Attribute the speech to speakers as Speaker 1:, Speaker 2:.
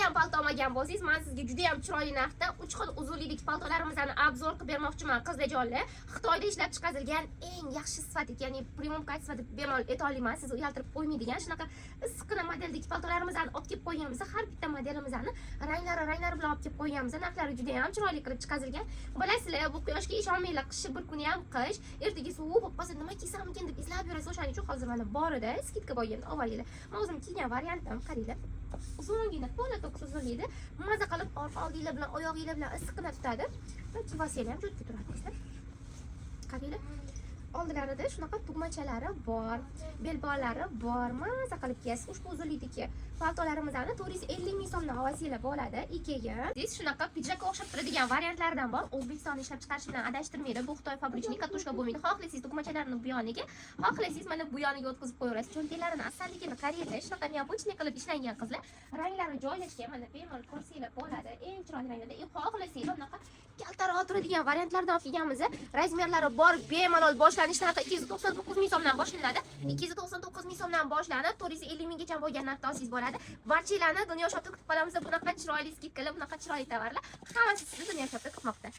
Speaker 1: ham palto olmagan bo'lsangiz, man sizga juda ham chiroyli narxda 3 xil uzunlikdagi paltolarimizni обзор qilib bermoqchiman, qizlarjonlar. Xitoyda ishlab chiqarilgan eng yaxshi sifat, ya'ni premium качество deb bemalol ayta olaman. Sizni uyaltirib qo'ymaydigan shunaqa issiqqina modeldagi paltolarimizni olib kelib qo'yganmiz. Har bitta modelimizni ranglari bilan olib kelib qo'yganmiz. Narxlari juda ham chiroyli qilib chiqarilgan. Bilasizlar, bu quyoshga ishonmanglar, qishi bir kuni ham qish, ertaga sovuq bo'lib qolsa nima kiysammikin deb izlab yurasiz. O'shaning uchun hozir mana borida скидка bo'lganda olinglar. Men o'zim kiygan variantim, qaranglar. Uzungina, to'la to'kis uzunlikda, maza qilib orqa oldinglar bilan, oyog'inglar bilan issiqqina tutadi. Va kiyib ham juda turadi, qizlar. Qaranglar. Oldilarida shunaqa tugmachalari bor, belbog'lari bor. Maza qilib kiyasiz. Ushbu uzunlikdagi paltolarimizni 450 ming so'mdan olsanglar bo'ladi. И keyin siz shunaqa pidjakka o'xshab turadigan variantlardan bor. O'zbekistonda ishlab chiqarish bilan adashtirmaydi. Bu Xitoy фабричный, катушка bo'lmaydi. Xohlasangiz tugmachalarini bu yoniga, xohlasangiz mana bu yoniga o'tkazib qo'yaverasiz. Cho'ntaklarini asalligini qaranglar. Shunaqa необычный qilib ishlangan, qizlar. Ranglari joylashgan, mana bemalol ko'rsanglar bo'ladi. Eng chiroyli ranglarda. И xohlasangiz bunaqa kaltaroq turadigan variantlardan olib kelganmiz. Размер lari bor, bemalol boshlanish narxi 299 ming so'mdan boshlanadi. 299 ming so'mdan boshlanib, 450 minggacha bo'lgan narxda olsangiz bo'ladi. Barchalarni Dunyo Shopda kutib qolamiz. Bunaqa chiroyli скидка lar, bunaqa chiroyli tovarlar hammasi sizni Dunyo Shopda kutmoqda.